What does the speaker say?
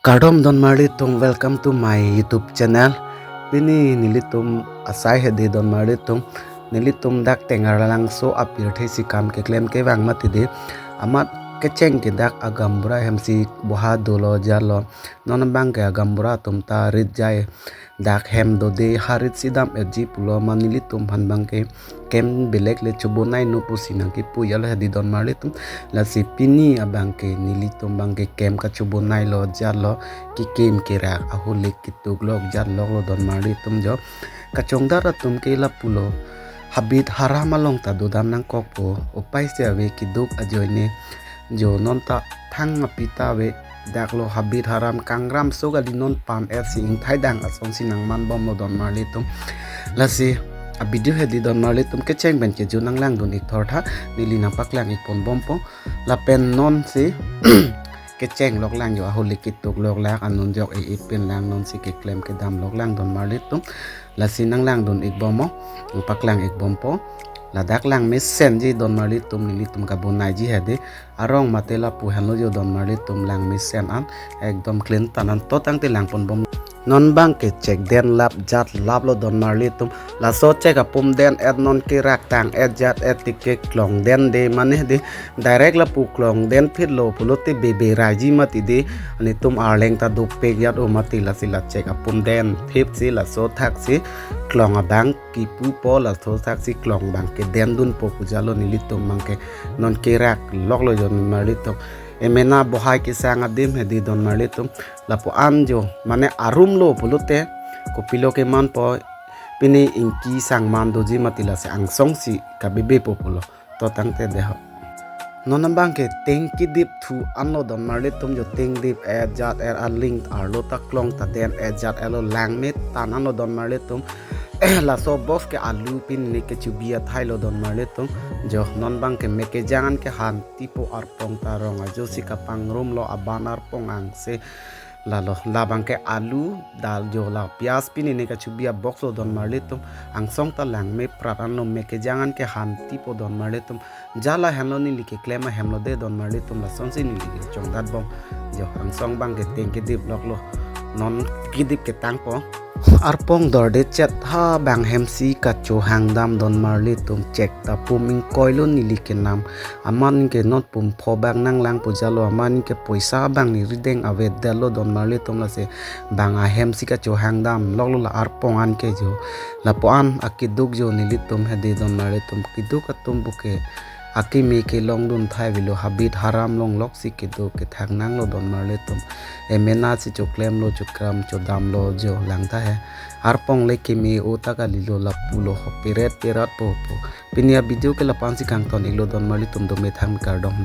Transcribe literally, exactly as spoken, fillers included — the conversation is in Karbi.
Kardom donmarlitum, welcome to my YouTube channel. Pini nelitum asai hedi donmarlitum, nelitum dak Tengarlangso apirthe si kam keklem kevang mati di, amat kecheng ke dak agaonbura hem si boha dolo jalo. Non abang ke agaonbura atum ta rit jai, dak hem dode, harit si dam-etji pulo ma nelitum aphan abang ke kem belek le chobonai no pusi nangkipu jalo hedi donmarlitum. Lasi pini abang ke nelitum abang ke kem kachobonai lo jalo, kekim kerak ahulik ketuk lok jat lok lo donmarlitum jo. Kachongdat atum ke lapulo, habit haram along ta dodam nangkokpo, upai si ave keduk ajoine jo. Non ta thang api ta ave, dak lo habit haram kangram so kali, non pam-et si ingthai dang asonsi nangmanbomlo donmarlitum. Lasi avideo hedi donmarlitum, kecheng pen kejun nanglangdun ik thortha, neli nangpaklang ik ponbompo. Lapen non si kecheng loklang jo, ahulik ketuk loklak anun jok e ipin lang, non si keklem kedam loklang donmarlitum. Lasi nanglangdun ikbompo, nangpaklang ikbompo. Ladak langmesenji donmarlitum, nelitum kabonaiji hedi. Arong mate lapu henlo jo donmarlitum, langmesen an ekdom clean tan an, to tangte langponbom. Non abang ke chekden lap jat lap lo donmarlitum. Laso chek apum den-et non kerak tang-et jat-et tik ke klong den de mane di, direct lapu klong den phit lo pulote bebe raiji mati di, nelitum arleng ta dopik jat o mati. Lasi la chek apum den phit si laso thak si klong abang kipupo, laso thak si klong abang ke dendunpo pu jalo. Nelitum abang ke non kerak lok lo jo donmarlitum. Emena bohai kesang adim hedi donmarlitum. Lapu-an jo mane arum lo pulote kopilo kemanpo, pini ingki sangman doji mati, lasi angsong si kabebepo pulo. To tangte deho. Non abang ke teng kedip thu anlo donmarlitum jo, teng dip-et jat-et, aling arlo ta klong ta den-et jat-et lo, langme tan anlo donmarlitum. Laso box ke alu pini ne kechubi athai lo donmarlitum jo. Non abang ke me kejang an ke han tipo arpong ta rong ajo si kapangrum lo, aban arpong angse. Lalo labang ke alu dal jo, la pias pini ne kachubi abox lo donmarlitum. Angsong ta langme prat anlo, me kejang an ke han tipo donmarlitum. Jala henlo neli keklem ahem lo de donmarlitum, lasonsi neli kechongdatbom jo. Angsong abang ke teng kedip lok lo, non kedip ketangpo. Arpong dorde chet ha abang hem si kachohang dam donmarlitum, chek ta pum ingkoi lo neli kenam. Amat ke non pum pho abang nanglang pu jalo, amat ke poisa abang ne rideng avedetlo donmarlitum. Lasi bang ahem si kachohang dam lok lo la arpong an ke jo. Lapu-an akeduk jo nelitum hedi donmarlitum, keduk atum puke akimi kelong dun thai avelo, habit haram longlok si keduk kethak nanglo donmarlitum. Emena si choklem lo, chokram chodam lo jo, langtha he. Arpong le keme o ta kali lo, lapulo ho, peret perat po po. Pini avideo ke lapu-an si kangton iklo donmarlitum, dome thang, kardom.